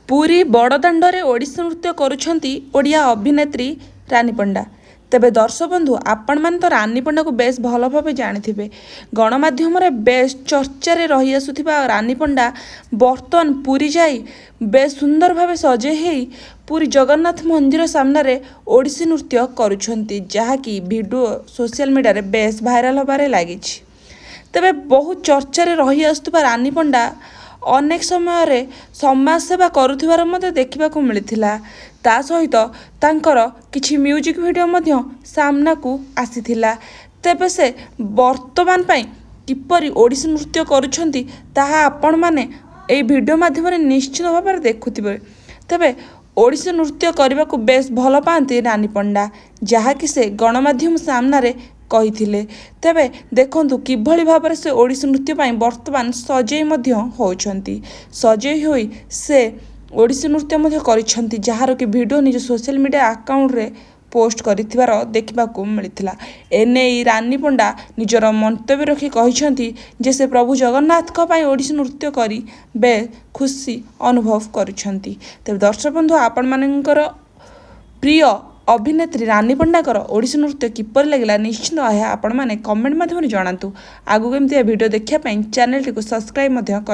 ପୁରୀ ବଡ଼ଦାଣ୍ଡରେ ଓଡ଼ିଶୀ ନୃତ୍ୟ କରୁଛନ୍ତି ଓଡ଼ିଆ ଅଭିନେତ୍ରୀ ରାନୀ ପଣ୍ଡା। ତେବେ ଦର୍ଶକ ବନ୍ଧୁ, ଆପଣମାନେ ତ ରାନୀ ପଣ୍ଡାକୁ ବେଶ ଭଲ ଭାବେ ଜାଣିଥିବେ। ଗଣମାଧ୍ୟମରେ ବେଶ ଚର୍ଚ୍ଚାରେ ରହିଆସୁଥିବା ରାନୀ ପଣ୍ଡା ବର୍ତ୍ତମାନ ପୁରୀ ଯାଇ ବେଶ ସୁନ୍ଦର ଭାବେ ସଜେଇ ହେଇ ପୁରୀ ଜଗନ୍ନାଥ ମନ୍ଦିର ସାମ୍ନାରେ ଓଡ଼ିଶୀ ନୃତ୍ୟ କରୁଛନ୍ତି, ଯାହାକି ଭିଡ଼ିଓ ସୋସିଆଲ ମିଡ଼ିଆରେ ବେଶ ଭାଇରାଲ ହେବାରେ ଲାଗିଛି। ତେବେ ବହୁ ଚର୍ଚ୍ଚାରେ ରହିଆସୁଥିବା ରାନୀ ପଣ୍ଡା ଅନେକ ସମୟରେ ସମାଜସେବା କରୁଥିବାର ମଧ୍ୟ ଦେଖିବାକୁ ମିଳିଥିଲା। ତା ସହିତ ତାଙ୍କର କିଛି ମ୍ୟୁଜିକ୍ ଭିଡ଼ିଓ ମଧ୍ୟ ସାମ୍ନାକୁ ଆସିଥିଲା। ତେବେ ସେ ବର୍ତ୍ତମାନ ପାଇଁ କିପରି ଓଡ଼ିଶୀ ନୃତ୍ୟ କରୁଛନ୍ତି, ତାହା ଆପଣମାନେ ଏହି ଭିଡ଼ିଓ ମାଧ୍ୟମରେ ନିଶ୍ଚିତ ଭାବରେ ଦେଖୁଥିବେ। ତେବେ ଓଡ଼ିଶୀ ନୃତ୍ୟ କରିବାକୁ ବେଶ ଭଲ ପାଆନ୍ତି ରାନୀ ପଣ୍ଡା, ଯାହାକି ସେ ଗଣମାଧ୍ୟମ ସାମ୍ନାରେ କହିଥିଲେ। ତେବେ ଦେଖନ୍ତୁ କିଭଳି ଭାବରେ ସେ ଓଡ଼ିଶୀ ନୃତ୍ୟ ପାଇଁ ବର୍ତ୍ତମାନ ସଜେଇ ମଧ୍ୟ ହେଉଛନ୍ତି। ସଜେଇ ହୋଇ ସେ ଓଡ଼ିଶୀ ନୃତ୍ୟ ମଧ୍ୟ କରିଛନ୍ତି, ଯାହାର କି ଭିଡ଼ିଓ ନିଜ ସୋସିଆଲ ମିଡ଼ିଆ ଆକାଉଣ୍ଟରେ ପୋଷ୍ଟ କରିଥିବାର ଦେଖିବାକୁ ମିଳିଥିଲା। ଏନେଇ ରାନୀ ପଣ୍ଡା ନିଜର ମନ୍ତବ୍ୟ ରଖି କହିଛନ୍ତି ଯେ ସେ ପ୍ରଭୁ ଜଗନ୍ନାଥଙ୍କ ପାଇଁ ଓଡ଼ିଶୀ ନୃତ୍ୟ କରି ବେଶ ଖୁସି ଅନୁଭବ କରୁଛନ୍ତି। ତେବେ ଦର୍ଶକ ବନ୍ଧୁ, ଆପଣମାନଙ୍କର ପ୍ରିୟ ଅଭିନେତ୍ରୀ ରାନୀ ପଣ୍ଡାଙ୍କର ଓଡ଼ିଶୀ ନୃତ୍ୟ କିପରି ଲାଗିଲା, ନିଶ୍ଚିତ ଏହା ଆପଣମାନେ କମେଣ୍ଟ ମାଧ୍ୟମରେ ଜଣାନ୍ତୁ। ଆଗକୁ ଏମିତିଆ ଭିଡ଼ିଓ ଦେଖିବା ପାଇଁ ଚ୍ୟାନେଲଟିକୁ ସବସ୍କ୍ରାଇବ୍ ମଧ୍ୟ କରନ୍ତୁ।